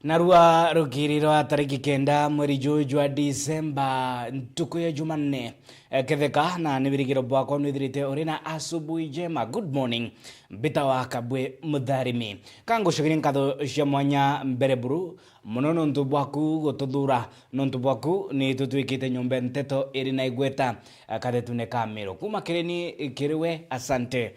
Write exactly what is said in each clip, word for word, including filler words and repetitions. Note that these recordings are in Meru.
Narua rukiri rwa tariki kenda mweri juju jwa Disemba, ntuku ya Jumanne, eh, ketheka na ni wirigiro bwakwa nwithirite uri na asubuhi njema. Good morning. Mbitawa Kabwe Mutharimi. Ka ngucokerie nkatho cia mwanya mbere buru mono nontu bwaku gututhura, nontu bwaku ni tutwikite nyomba nteto iri na igweta, eh, kathetune ka Miru. Kuma kiri ni kiri we, asante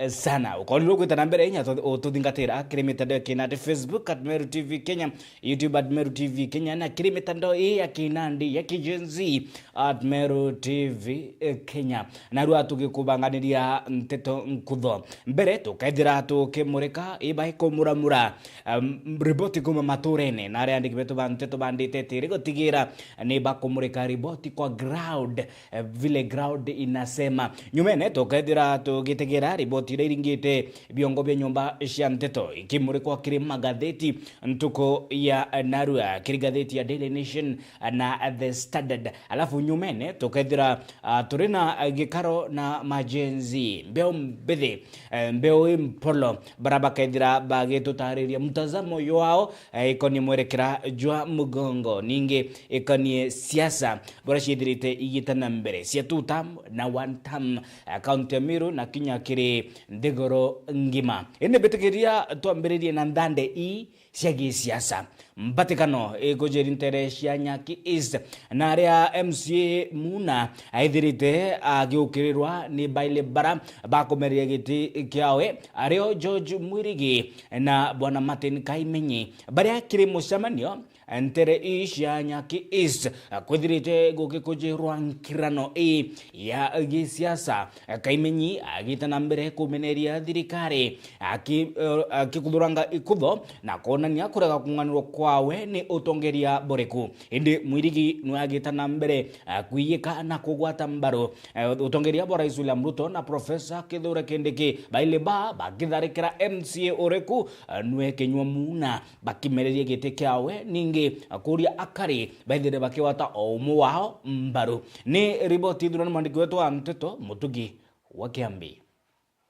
sana. Ukorirwe gwita na mbere inya tu-, ututhingatira kiri mitandao ya kinandi, Facebook at Meru T V Kenya, YouTube at Meru T V Kenya, na kiri mitandao ii ya kinandi ya kijenzi at Meru T V Kenya. Narua tugikubanganiria nteto nkutho. Mbere tukethira tukimurika iba ikumuramura, um, riboti kuma maturene na aria andiki betu ba nteto bandite tiri gutigira ni bakumurika riboti kwa ground, eh, vile ground inasema. Nyumene tukethira tugitegera riboti iria iringite biongo bia nyomba cia nteto ikimurikwa kiri magatheti ntuku ya narua, kiri gatheti ya Daily Nation na The Standard. Alafu nyumene tukethira, ah, turi na gikaro na majenzi, mbeo mbithi, eh, mbeo i mpolo, bara bakethira bagitutariria mtazamo jwao, eh, ikonie mwerekera jwa mugongo, ningi ikonie siasa, bora ciithirite igita na mbere cia two term na one term, eh, kaunti ya Meru na kinya kiri nthiguru ngima. Indi mbitikiria twambiririe na nthande ii cia gisiasa. Mbatikano ikujiri ntere cia Nyaki East, na aria M C A Muna aithirite agiukirirwa ni baile bara bakumereria giti kiawe, ario George Mwirigi na Bwana Martin Kaimenyi, baria kiri mucemanio ntere ii cia Nyaki East, kwithirite gukikujirwa nkirano ii ya gisiasa, Kaimenyi agita na mbere kumeneria thirikari aki-, eh, akikuthuranga ikutho na kwonania kurega kung'anirwa kwawe ni utongeria buriku. Indi Mwirigi niwe agita na mbere, eh, kwiyika na kugwata mbaru, eh, utongeria bwa Rais William Ruto na Professor Kithure Kindiki, baile ba bakitharikira M C A uriku, eh, niwe kinywa muna. Bakimereria giti kiawe, ningi kuria akari baithire bakigwata o umwe wao mbaru. Ni riboti ithurwa ni mwandiki wetu wa nteto, Mutugi wa Kiambi.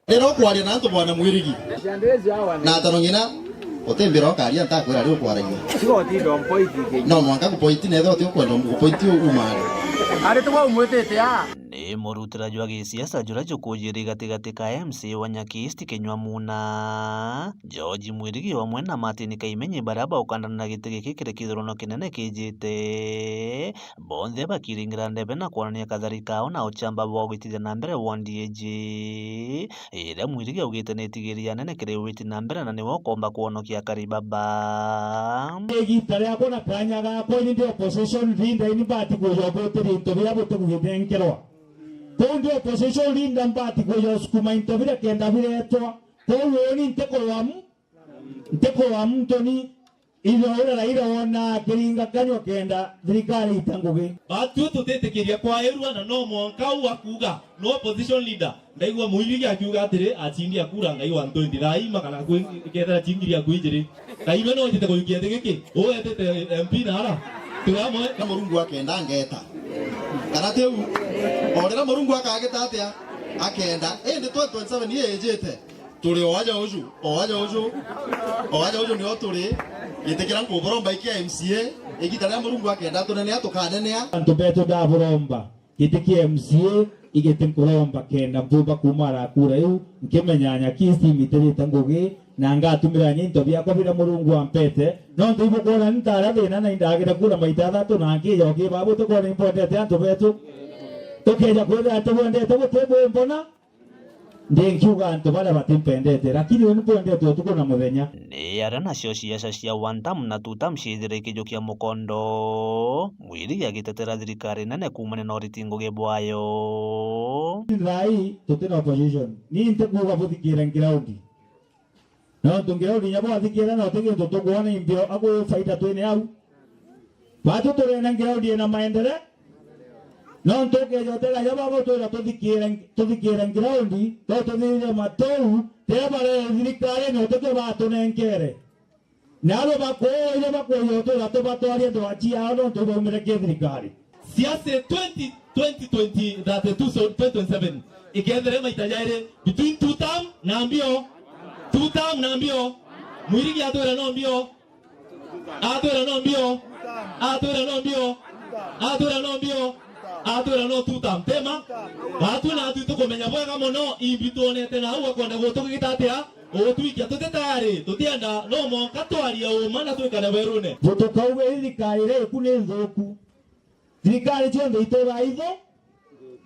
Riria ukwaria na antu, bwana Mwirigi, na atano ng'ina, utimbira ukaria, ntakwira riu ukwaragia. Tiga utinda umpointi. No mwanka kupointi, na ethira uti ukwenda kupointi, umaari. Ari tuga umwitite a? Ni murutira jwa gisiasa juria jukujiri gatigati ka M C A wa Nyaki East Kinyua Muna, George Mwirigi, wamwe na Martin Kaimenyi, baria baukandanira giti giki kiri kithurano kinene kijite, bonthe bakiringira ndebe na kwonania kathari kao na uchamba bwa gwitithia na mbere wondi iji, iria Mwirigi augite ni itigiria nene kiri witi na mbere na niwe ukomba kwonokia akari baba. Igita riakwa na kanya gakwa, ini ndi opposition leader, ini mbati kwija kuteria into biria buti kugithenkerwa. Kuu ndi opposition leader, mbati kwija usukuma into biria kenda biretwa. Kuu uni ntikurwa mu-, ntikurwa muntu ni. Ithe uria Raila wona akiringa kanyua kenda thirikari ita ngugi. Batwi tutitikiria kwairua, na no mwanka u akuuga no opposition leader. Ndaigua Mwirigi akiuga atiri, acindi akura Ngai wa twenty thaa ima kana kwi-, kethira cingiri akwijiri. Ngai we no ujite kujukia thigiki, uetite M P na ara. Turi amwe. Na Murungu akenda ngeta. Kana tiu? O riria Murungu akagita atia? Akenda. Indi twenty twenty-seven ijite. Turi o aja uju, o aja uju, o aja uju nio turi. Gitikira nkuburomba ikia M C A, igita riria Murungu akenda tunenea, tukanenea. Antu betu ndaburomba, giti kia M C A, igiti nkuromba kenda mpumba kuuma arakura iu, nkimenya Nyaki East imitirite ngugi, na ngatumira nyi into biakwa biria Murungu ampete, nontu ibukwona ni ntaria thina na indagire kura maita athatu na nkija ukiba buti kwona imbwendete antu betu. Tukeja kwithira tubwendete buti bwimbona. Ndi nkiuga antu baria batimpendete, lakini uni mpwendete utuku na muthenya. Ni aria nacio ciaca cia one term na two term ciithire ikijukia mukondo, Mwirigi agitetera thirikari nene kuumania na uriti ngugi bwayo. Thaa ii tuti na opposition. Ni ntikuuga buthikire ground. Nontu ngirondi inya bwathikire na uti gintu tukwona imbio, akwi faida twine au. Batu turena ngirondi ina maendeleo. Nontu ukeja utega ja baba utwira tuthikire, tuthikire ngirondi, to tuthirire matou, tira bare thirikari na utikio batunenkere. Nabo bakuuja bakuuja utwira tubatwarie ndwachi yao nontu ibaumire ki thirikari. Siasa twenty, twenty twenty, thirty-two, so twenty twenty-seven. Ikethire maita jairi between two term na mbio. Two term na mbio. Mwirigi atwira no mbio. Atwira no mbio. Atwira no mbio. Atwira no mbio. Atwira no tuta ntema. Batwi natwi tukumenya bwega mono imbi twonete nau akwenda gutugigita atia? Utwikia tuti tayari, tutienda, no mwanka twarie uma na twikare werune. Butukauge thirikari iri iku ni nthuku. Thirikari cionthe ituraa ithu,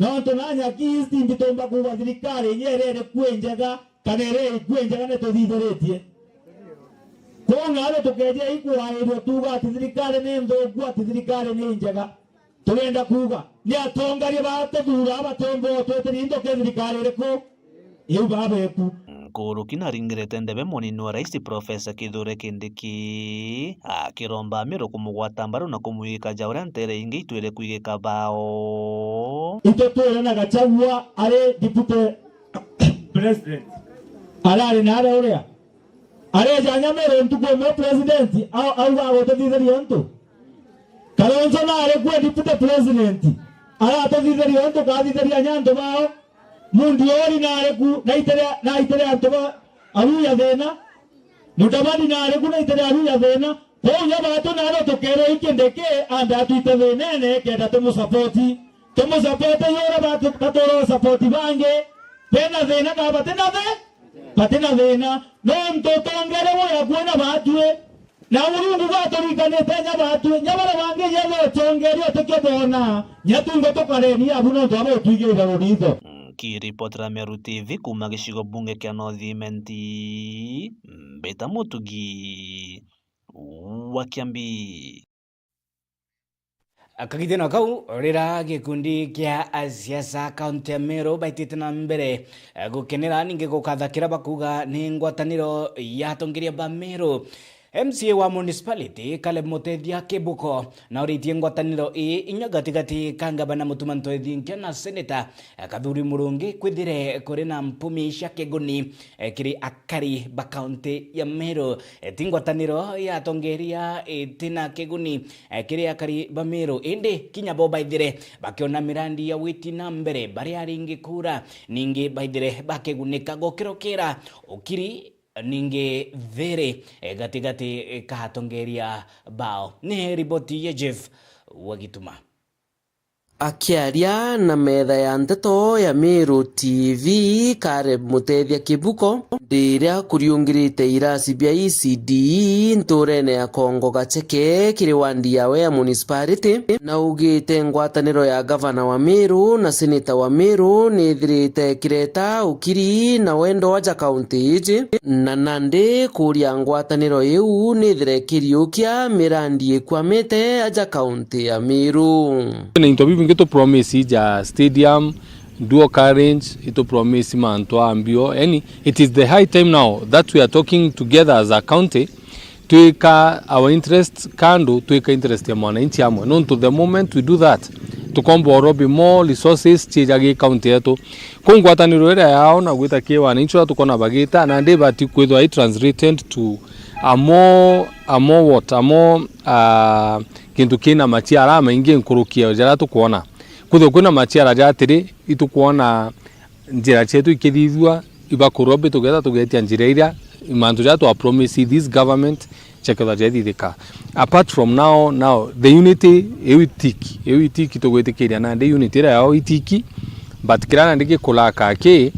nontu na Nyaki East mbitumba kuuga thirikari inya iria iri ku injega kana iria iri ku injega nituthithiritie. Kwou naarua tukeeja ikwairua tuuga ati thirikari ni nthuku, ati thirikari ni injega. Turienda kuuga ni atongeria batuthuura batiumba utwitiria into ki thirikari iriku? Iu babeku. Nkuruki naringirite ndebe munini wa rais Profesa Kithure Kindiki, akiromba Amiru kumugwata mbaru na kumwigika ja uria nteere ingi itwire kwigika bao. Itwe twire na Gachagua ari deputy president. Arari naria uria. Areja Nyamiru ntuku imwe president au-, auga agutithithiria untu. Kalonzo naari kuo deputy president. Aratuthithiria untu kathithiria nya antu bao. Mundiori naari ku, naitiria, naitiria antu ba, aruya thina. Mudavadi naari ku, naitiria aruya thina. Kwou nya batu naarua tukeerwa iki ndiki, ambe atwite thinene, kenda tumusapoti. Tumusapoti yura batu, batura usapoti bangi. Bena thina ka batina thi-, batina thina. Nontu utongeria buya kuona batwi. Na Murungu bwaturikanite nya batwi, nya baria bangi nya bwe utongeria utikio boona, nya tungo tukareni abu nontu aba utwigirira ruritho. Nkiripotera Meru T V kuuma gicigo bunge kia North Imenti, mbita Mutugi wa Kiambi. Kagitene o kau, rira gikundi kia asiasa kaunti ya Meru baitite na mbere, eh, gukenera ningi gukatha kiria bakuuga ni ngwataniro ya atongeria ba Meru, M C A wa municipality, Caleb Mutethia Kibuko, na uritie ngwataniro ii inya gatigati ka ngavana Mutuma Ntwethinkia na seneta, eh, Kathuri Murungi kwithire kuri na mpumi cia kiguni, eh, kiri akari ba kaunti ya Meru. Eh, ti ngwataniro ya atongeria itina kiguni, eh, kiri akari ba Meru, indi kinya bo baithire bakiona mirandi ya witi na mbere baria aringi kura, ningi baithire bakigunika gukirokera ukiri, ningi thiri, eh, gatigati, eh, ka atongeria bao. Ni riboti ya Jeff wa Gituma. Akiaria na metha ya nteto ya Meru T V, Caleb Mutethia Kibuko, ndiria kuriungirite irasi bia E C D E nturene ya Kongo Gacheke kiri wandi yawe ya municipality, na augite ngwataniro ya gavana wa Meru na seneta wa Meru nithirite ikireta ukiri na wendo aja kaunti iji, na nandi kuria ngwataniro iu nithire ikiriukia mirandi ikwamite aja kaunti ya Meru. Na into bibingi tu promise ja stadium, dual carriage, itu promise mantu a mbio. Yani, it is the high time now that we are talking together as a county, twika our interest kando, twika interest ya mwananchi amwe. Nontu the moment we do that, tukomba orobi more resources ciija gi county yetu. Kou ngwataniro iria yao na gwita ki wananchi uria tukona bagita, na ndi bati kwithwa i translated to a more, a more what, a more, ah, kintu kina maciara maingi nkuruki ya jaria tukwona. Kwithwa kwina maciara ja atiri, itukwona njira cietu ikithithua, ibakurwa bi tugetha tugetia njira iria mantu jaria twa promise this government chekethwa jethithika. Apart from now, now, the unity, iu itiki, iu itiki tugwitikiria nandi unity iria yao itiki, but kiria nandi gikulaka ki,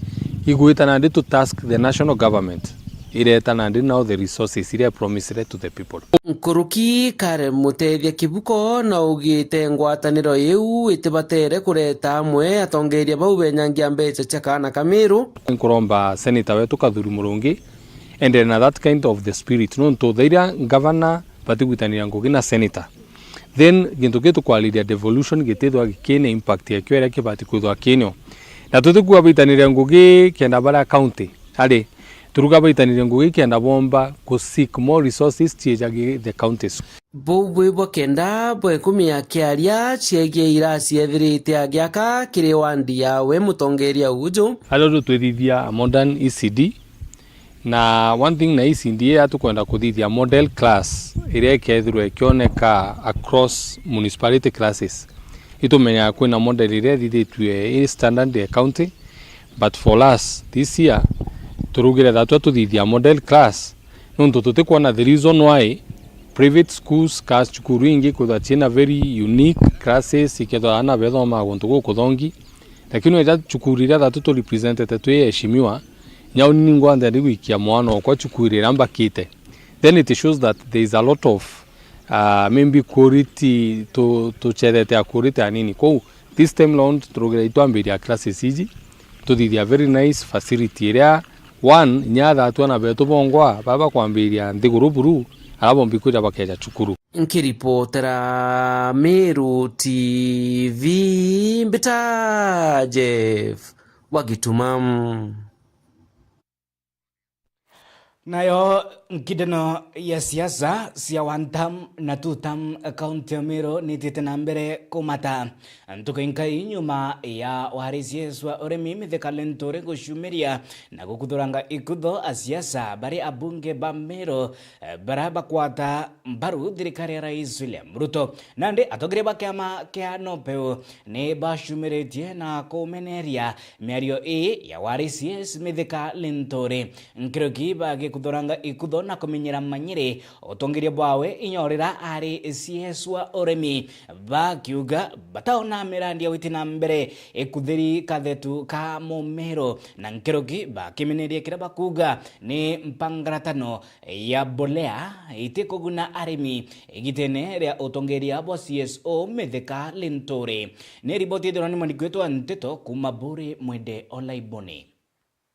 igwita nandi to task the national government, ireta nandi now the resources iria promised to the people. Nkuruki Caleb Mutethia Kibuko na augite ngwataniro iu itibatere kureta amwe atongeria bau benyangia mbeca cia kaana ka Meru. Nkuromba senator wetu Kathuri Murungi, endere na that kind of the spirit. Nontu thairia ngavana batigwitaniria ngugi na senator, then gintu kiu tukwariria devolution gitithwa gikina impact yakio iria kibati kwithwa kinio. Na tutikuga baitaniria ngugi kenda baria county ari, turuga baitaniria ngugi kenda bomba ku seek more resources ciejagi the counties. Buu bwibwa kenda bwekumia kiaria ciegie irasi ethirite agiaka kiri wandi yawe mutongeria uju. Aria riu twithithia a modern E C D, na one thing na E C D ii tukwenda kuthithia model class iria ikethirwa ikioneka across municipality classes. Itumenyaga kwina model iria ithithitue i standard ya county, but for us this year, turugire that tuthithia model class, nontu tutikwona the reason why Private schools, ka cukuru ingi kwithwa ciina very unique classes, ikethwa aana bethomaa guntu gukuthongi, lakini weja cukuru iria thatu tu represented twi eheshimiwa, nyau ni ningwa ndendi gwikia mwana okwa cukuru iria mbakite, then it shows that there is a lot of, uh, maybe quality, tu-, tuchethete a quality anini. Kwou, this time round, turugire itwambiria classes iji, tuthithia very nice facility iria, one, inya athatwana betu bongwa baba kwambiria nthiguru buru, ara bombi kwija bakeja cukuru. Nkiripotera Meru T V, mbita Jeff wa Gituma. Nayo nkindano ya siasa cia one term na two term kaunti ya Meru nithiite na mbere kumata. Ntuku inkai nyuma ya wari C S wa urimi Mithika Linturi gucumiria na gukuthuranga ikutho a siasa bari abunge ba Meru, eh, bara bakwata mbaru thirikari ya Rais William Ruto. Nandi atongeria ba kiama kia NOPEU ni bacumiritie na kumeneria miario ii ya wari C S Mithika Linturi. Nkiroki bagikuthuranga ikutho na kumenyera manyiri utongeria bwawe inya urira ari C S wa urimi, bakiuga bataona mirandi ya gwiti na mbere ikuthiri kathetu ka mumero, na nkiroki bakimeneria kiria bakuga ni mpangaratano ya mbolea itikuguna arimi igitene ria utongeria bwa C S O Mithika Linturi. Ni riboti ithirwa ni mwandiki wetu wa nteto kuma Buri Mwende Olaiboni.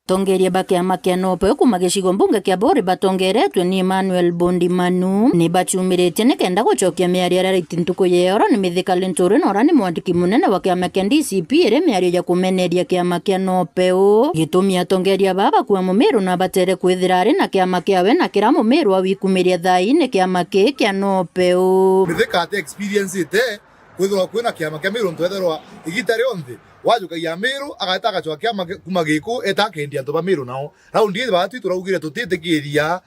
Atongeria ba kiama kia NOPEU kuma gicigo mbunge kia Buri batongeretwe ni Emmanuel Bondi Manu ni bacumiritie nikenda gucokia miario iria raiti ntuku ya oro ni Mithika Linturi na uria ni mwandiki munene wa kiama kia D C P iri miario ya kumeneria kiama kia NOPEU. Gitumi atongeria baa bakua Mumiru na batere kwithira ari na kiama kiawe na kira Mumiru awikumiria thaa ii ni kiama kii kia NOPEU. Mithika ati experience ite kwithirwa kwina kiama kia Miru, ntu etherwa igita rionthe wajukagia Miru, ageta agacwa kiama ki-, kuma Giku, eta akendia antu ba Miru nao. Raundi ii baatwi turaugire tutitikiria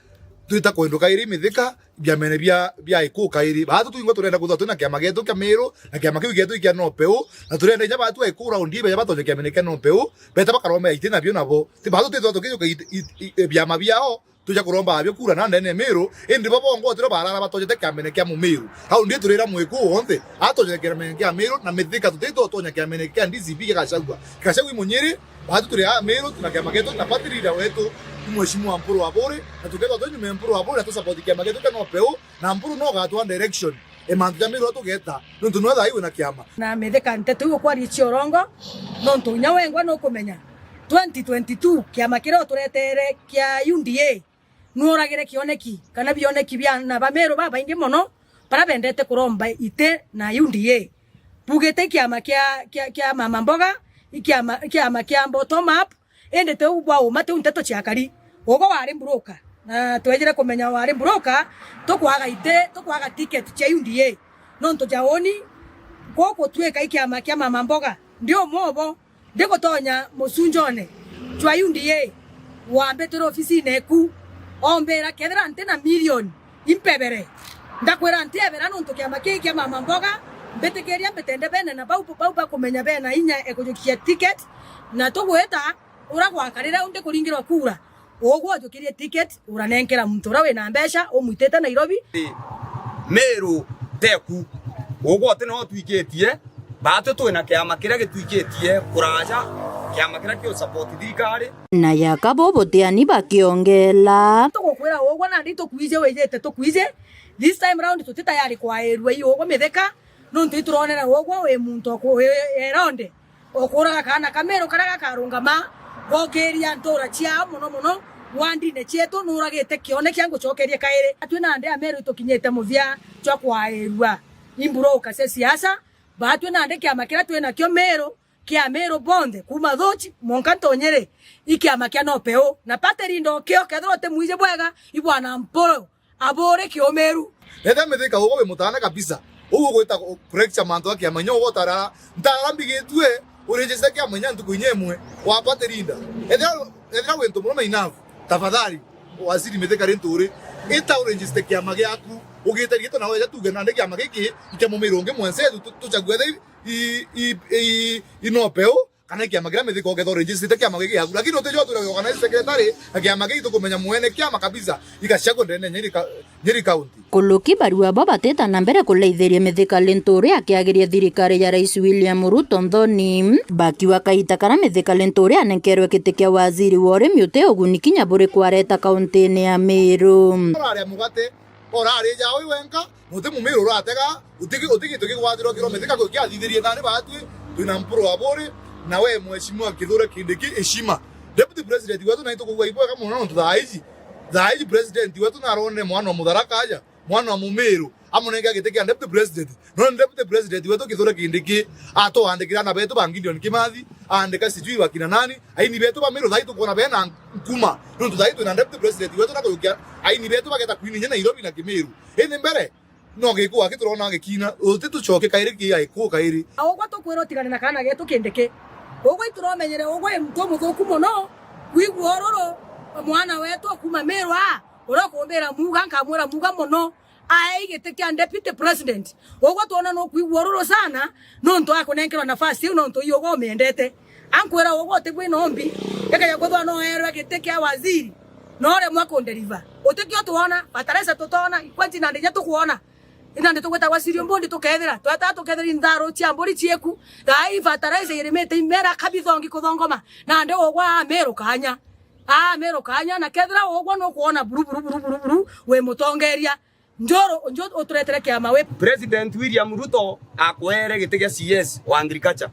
twita kwendwa kairi Mithika biamene bia, bia Giku kairi. Baatwi twingwa turenda kwithirwa twina kiama gietu kia Miru, na kiama kiu gietu kia NOPEU, na turenda inya baatwi a Giku raundi ii beja batonye kiamene kia NOPEU, beta bakaromea iti nabio nabo. Ti baatwi twithirwa tukijuka it-, it-, i-, biama biao, tuja kuromba abio kura na ndene Miru, indi bo bongwa utiro barara batojete kiamene kia Mumiru. Raundi ii turira Mwiku wonthe atojete kiamene kia Miru, na Mithika tutito utonya kiamene kia D C P kia Gachagua. Gachagua i Munyiri, baatwi turi aa Miru, tuna kiama gietu na party leader wetu, Mheshimiwa Mpuru wa Buri, na tukethwa twi nyuma ya Mpuru wa Buri, na tu support kiama gietu kia NOPEU, na Mpuru no ugatwa direction e mantu ja Miru tugeta, nontu nwe thaa ii wina kiama. Na Mithika nteto iu ukwaria cia urongo, nontu inya wengwa nukumenya twenty twenty-two kiama kiria uturetere kia U D A nuuragire kioneki kana bioneki bia na Bamiru babaingi mono bara bendete kuromba iti na U D A. Bugite i kiama kia, kia, kia mama mboga, i kiama, i kiama kia bottom up, indi tiu bwa uma, tiu nteto ciakari. Ugwe wari broker, na twejire kumenya wari broker, tukwaga iti, tukwaga ticket cia U D A. Nontu ja uni, guku twika i kiama kia mama mboga, ndi umwe ubo, ndigutonya mucunjone jwa U D A, wambitire ofisine eku, ombira, kethira nti na milioni, impebere. Ndakwira ntiebera nontu kiama kii kia mama mboga, mbitikiria mbitende bene na bau, bau bakumenya bena inya e kujukia ticket, na tugwita ura gwakarire undi kuringirwa kura. Ugwe ujukirie ticket, uranenkera muntu uria wina mbeca, umwitite Nairobi. Miru teku. Ugwe uti no utwikitie, baatwi twina kiama kiria gitwikitie kuraja, kiama kiria kiu support thirikari. Na yaka bo butiani bakiongela. Tugukwira ugwe nandi tukwije wijite tukwije. This time round tuti tayari kwairua i ugwe Mithika, nontu ituronera ugwe wi muntu oku-, wi eronde. Okuraga kaana ka Miru karia gakarungama gokiria ntura ciao, mono mono wandine cietu, nuragite kionekia ngucokerie kairi. Atwi nandi a Miru itukinyite muthia jwa kwairua i broker cia siasa, baatwi nandi kiama kiria twinakio Miru, kia Miru bonthe, kuuma Thuchi mwanka Ntunyiri, i kiama kia NOPEU. Na party leader okio, kethirwa utimwiji bwega, i bwana Mpuru. Aburi kiumiru. Ethira Mithika ugwe wi mutaana kabisa, uu ugwita ku-, kurekica mantu a kiama inya ugwe utara, ntara mbigitue, uregister kiama inya ntuku inya imwe, wa party leader. Ethira, ethira wi ntu murume enough, tafadhali, waziri Mithika Linturi, ita uregister kiama giaku, ugite riitwa na weja tuge nandi kiama giki, i kia mumiru ungi mwensetu, tu-, tuchague the i, i, i, i NOPEU, kana i kiama kiria mithika ukethwa register kiama giki yaku, lakini utijua tu organize secretary na kiama giki tukumenya mwene kiama kabisa, igacagwa ndene Nyeri ka-, Nyeri County. Kuluki barua bo batita na mbere kuleithiria Mithika Linturi akiagiria thirikari ya Rais William Ruto nthoni, bakiuga kaita karia Mithika Linturi anenkerwe giti kia waziri wa urimi uti uguni kinya buriku areta kauntini ya Meru. Urarĩa mugate, urarija ui wenka, na uti mumiru uratega, uti gi-, uti gintu gigwathirwa kiro Mithika kiathithirie nani batwi, twina mpuru wa buri, na we mheshimiwa Kithure Kindiki heshima. Deputy President wetu na itukugua ibwega muno nontu thaa iji, thaa iji President wetu narone mwana wa Mutharaka aja, mwana wa Mumiru, amunenge giti kia deputy president. No ni deputy president wetu Kithure Kindiki atwandikira ana betu ba Gideon Kimathi, aandika sijui bakina nani, aini betu ba Meru thai tukwona bena nkuma. Nontu thai twina deputy president wetu na kuyukia aini betu bageta kwininya Nairobi na Kimiru. Ini mbere, no gikuwa giturona gikina, uti tucoke kairi ki aiku kairi. Ugwe tukwira utigane na kana getu Kindiki. Ugwe ituromenyere, ugwe muntu muthuku muno, kwigua ururu, mwana wetu kuma Meru a, uria ukumbira muga, nkamwira muga muno. Ae giti kia deputy president. Ugwe twona nukwigua ururu sana, nontu akunenkerwa nafasi iu, nontu iu ugwe umiendete. Ankwira ugwe uti bwina umbi, ikeja kwithwa no erwe giti kia waziri, no uremwa kunderiva. Utikio twona, fertilizer tutona, ikwanji nandi nya tukwona. Inandi tugwitagwa cereal board tukethira, tweta tukethira intharu cia mburi cieku, thaa ii fertilizer irimite imera kabithongi kuthongoma, nandi ugwe ameru kanya. Ameru kanya, na kethira ugwe nukwona buru, buru, buru, buru, buru, wi mutongeria. Njoro, njo uturetere kiama wi. President William Ruto akwere giti gia C S wa agriculture.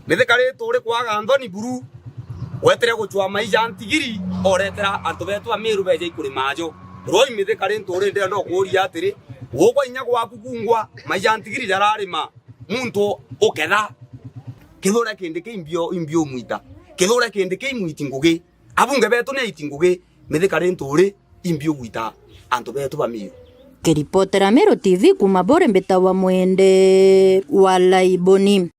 Mithika ri turi kwaga nthoni buru, wetire gucwa maija ntigiri, oretera antu betu a Meru beje ikurima ajo. Roi Mithika ri nturi ndenda ukuria atiri, ugwa inya gwaku kungwa maija ntigiri jararima muntu uketha. Kithure Kindiki imbio, imbio mwita. Kithure Kindiki imwiti ngugi. Abunge betu ni aiti ngugi, Mithika ri nturi imbi ugwita antu betu ba Meru. Kiripotera Meru T V kuma buri mbita wa Mwende wa Laiboni.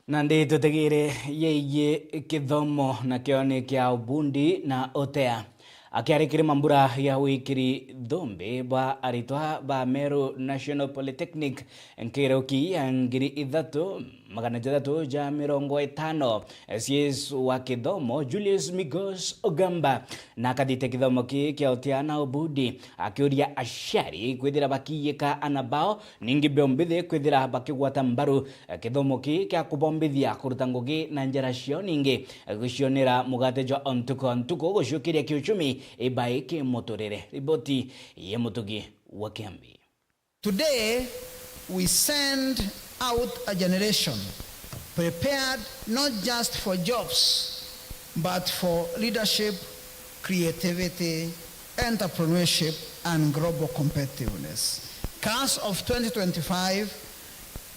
Nandi tutegere yegie kithomo, nakio ni kia ubundi na utea. Akiari kiri mambura ya wikiri thumbi bwa aritwa ba Meru National Polytechnic, nkiruki ya ngiri ithatu magana jathatu ja mirongo itano, C S wa kithomo Julius Migos Ogamba na akathite kithomo kii kia utia na ubundi, akiuria aciari kwithira bakiiyika ana bao, ningi beombithi kwithira bakigwata mbaru kithomo kii kia kubombithia kuruta ngugi na njira ciao, ningi gucionera mugate jwa o ntuku o ntuku, guciukiria kiuchumi, ibai kimuturire. Riboti ya Mutugi wa Kiambi. Today, we send out a generation prepared not just for jobs, but for leadership, creativity, entrepreneurship, and global competitiveness. Class of twenty twenty-five,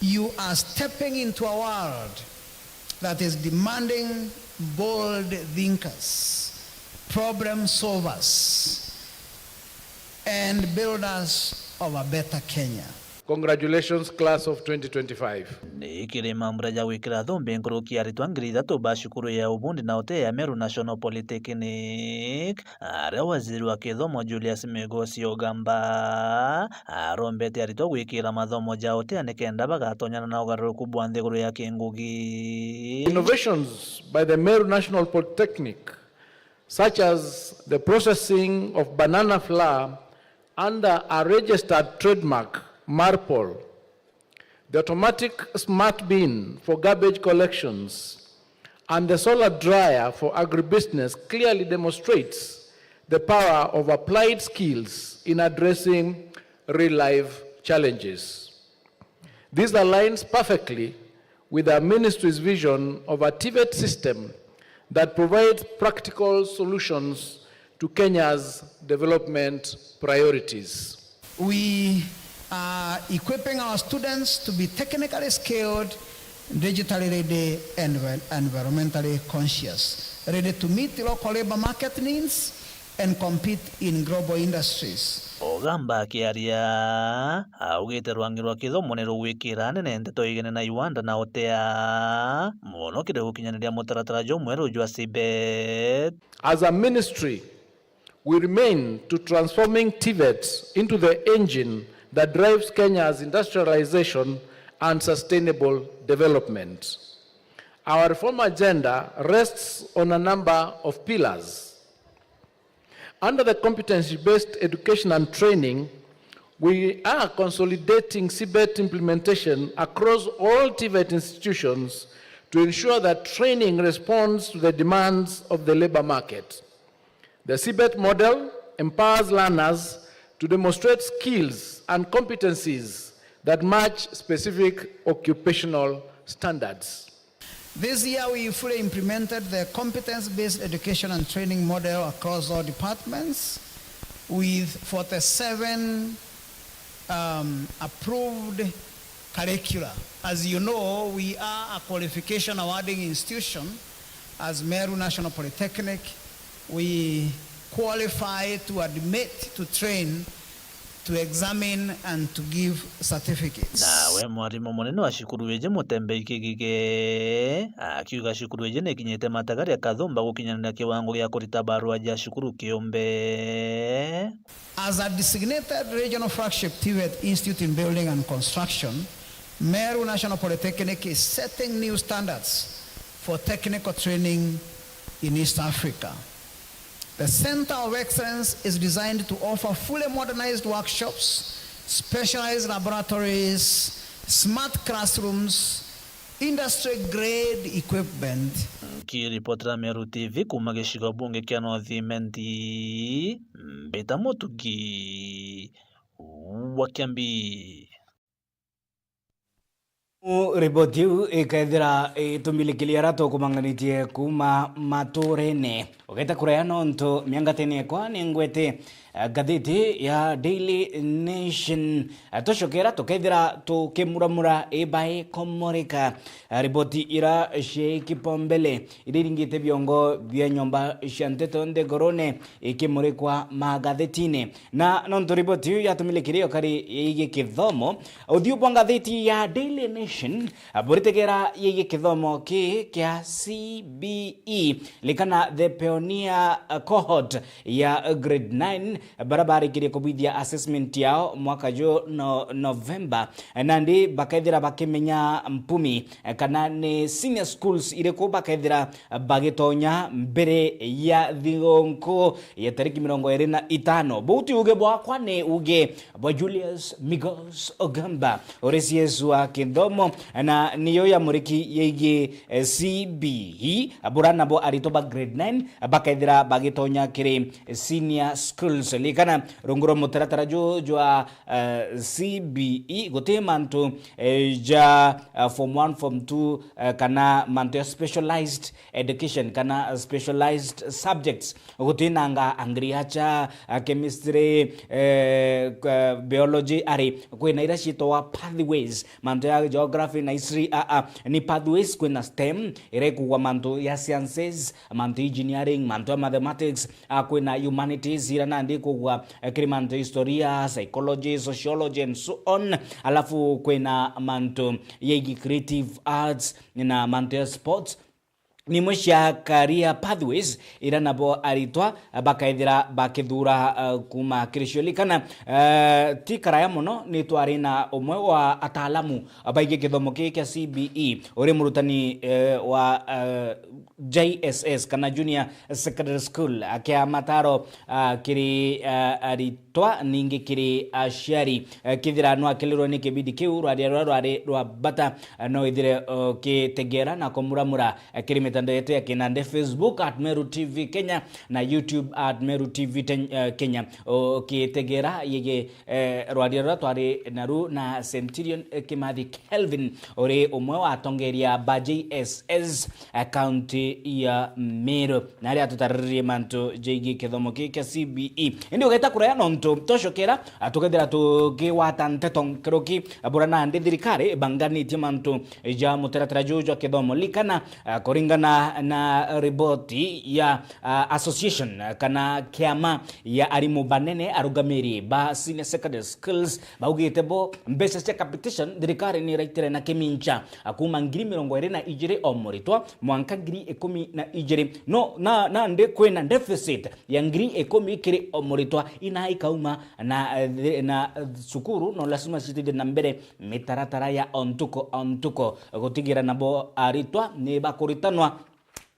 you are stepping into a world that is demanding bold thinkers, problem solvers, and builders of a better Kenya. Congratulations, class of twenty twenty-five. Ni kiri mambura ja gwikira thumbi nkuruki aritwa ngiri ithatu ba cukuru ya ubundi na utea ya Meru National Polytechnic, aria waziri wa kithomo Julius Migosi Ogamba arombete aritwa gwikira mathomo ja utea nikenda bagatonyana na ugaruruku bwa nthiguru ya kingugi. Innovations by the Meru National Polytechnic, such as the processing of banana flour under a registered trademark, Marpol, the automatic smart bin for garbage collections, and the solar dryer for agribusiness, clearly demonstrates the power of applied skills in addressing real-life challenges. This aligns perfectly with our ministry's vision of a TVET system that provides practical solutions to Kenya's development priorities. We are equipping our students to be technically skilled, digitally ready, and envi-, environmentally conscious, ready to meet local labor market needs and compete in global industries. Ogamba akiaria, augite rwangi rwa kithomo ni rugwikira anene nteto igene na iwanda na utea, mono kiri gukinyaniria mutaratara jumweru jwa CBET. As a ministry, we remain to transforming TVET into the engine that drives Kenya's industrialization and sustainable development. Our reform agenda rests on a number of pillars. Under the competency-based education and training, we are consolidating C B E T implementation across all T V E T institutions to ensure that training responds to the demands of the labour market. The C B E T model empowers learners to demonstrate skills and competencies that match specific occupational standards. This year, we fully implemented the competence-based education and training model across all departments, with forty-seven, um, approved curricula. As you know, we are a qualification awarding institution. As Meru National Polytechnic, we qualify to admit, to train, to examine and to give certificates. Nawe mwarimu munene wa cukuru iji Mutembei Kigige akiuga cukuru iji nikinyite matagaria kathumba gukinyanira kiwango gia kurita barua ja cukuru kiumbe. As a designated regional flagship T V E T institute in building and construction, Meru National Polytechnic is setting new standards for technical training in East Africa. The Center of Excellence is designed to offer fully modernized workshops, specialized laboratories, smart classrooms, industry grade equipment. Nkiripotera Meru T V kuuma gicigo bunge kia North Imenti, Mbita Mutugi wa Kiambi. Riboti iu ikaethira itumilikiria aria tukumanganitie kuuma maturene. Ugeta kuraya nontu miangatene yakwa ni ngwete, eh, ngathiti ya Daily Nation. Eh, tucokera tukethira tukimuramura ibae komoreka, eh, riboti ira cia kipombele iria iringite biongo bia nyomba cia nteto nthigurune ikimurikwa magathetine. Na nontu riboti iu yatumilikiria ukari yaigie kithomo, uthiu bwa ngathiti ya Daily Nation, ah, buritegera yaigie kithomo ki kia C B E, likana the pioneer, ah, cohort ya grade nine, bara barikirie kubwithia assessment yao mwaka ju no November, nandi bakethira bakimenya mpumi, eh, kana ni senior schools iriku bakethira bagitonya mbere ya thigũkũ ya tariki mirongo iri na itano. Buu ti uge bwakwa, ni uge bwa Julius Migos Ogamba, uri C S wa kithomo, na niyo ya muriki yegie, eh, C B E, bura nabo aritwa ba grade nine bakethira bagitonya kiri senior schools. Likana rungu rwa mutaratara ju jwa, eh, C B E, guti mantu, eh, ja, eh, form one, form two, eh, kana mantu ya specialized education kana specialized subjects. Gutinanga agriculture, ah, chemistry, eh, k-, biology, ari kwina ira ciitagwa pathways, mantu ya geography na history, a, a, ni pathways. Kwina STEM, ira ikugwa mantu ya sciences, mantu ya engineering, mantu ya mathematics, a, kwina humanities, ira nandi ikugwa, eh, kiri mantu ya historia, psychology, sociology and so on. Alafu kwina mantu yegie creative arts na mantu ya sports. Ni imwe cia career pathways ira nabo aritwa bakethira bakithura, uh, kuuma kiri cio. Likana, uh, ti karaya mono ni twari na umwe wa ataalamu baigi kithomo kii kia C B E, uri murutani, uh, wa, uh, J S S kana Junior Secondary School, akia mataro, uh, kiri, uh, ari twa ningi kiri aciari. Eh, kethira no akilirwe ni kibindi kiu, rwaria ruria rwari rwa bata, eh, no withire ukitegera na kumuramura, eh, kiri mitandao yetu ya kinande, Facebook at Meru T V Kenya na YouTube at Meru T V Ten-, eh, Kenya. Ukitegera yege, eh, rwaria ruria twari naru na Centurion, eh, Kimathi Kelvin, uri umwe wa atongeria ba J S S, eh, kaunti ya Meru. Na aria atutariririe mantu jegie kithomo kii kia C B E. Indi ugeta kuraya nontu twacokera, ah, tukethira tukigwata nteto nkuruki, ah, bura nandi thirikari ibanganitie mantu ja mutaratara juu jwa kithomo. Likana, ah, kuringana Na, na riboti ya, ah, association kana kiama ya arimu banene, arugamiri ba senior secondary schools, baugite bo mbeca cia capitation thirikari ni iraitire na kimincha, ah, kuma ngiri mirongo iri na ijiri o muritwa mwanka ngiri ikumi na ijiri. No, na, nandi kwina deficit ya ngiri ikumi kiri o muritwa, ina ikauma na, eh, thi-, na, eh, cukuru no lazima citithie na mbere mitaratara ya o ntuku o ntuku, gutigira nabo aritwa ni bakuritanwa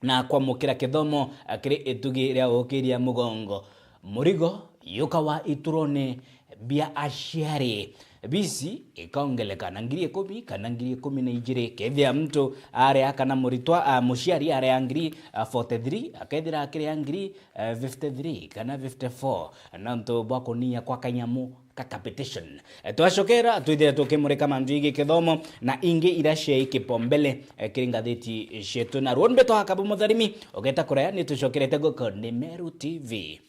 na kwamukira kithomo, eh, kiri itugi ria gukiria mugongo. Murigo yuka wa iturone bia aciari. Bisi ikaongeleka na ngiri ikumi kana ngiri ikumi na ijiri. Kethira mtu area kana muritwa, ah, muciari area ngiri, ah, forty-three, akethira akiria ngiri, eh, fifty-three kana fifty-four, nontu bwa kunia kwa kanyamu ka capitation. Eh, twacokera twithire tukimurika mantu igi kithomo na ingi ira cia kipombele, eh, kiri ngathiti cietu. Na ruo mbetwa Hakabo Mutharimi, ugeta kuraya ni tucokerete guko ni Meru T V.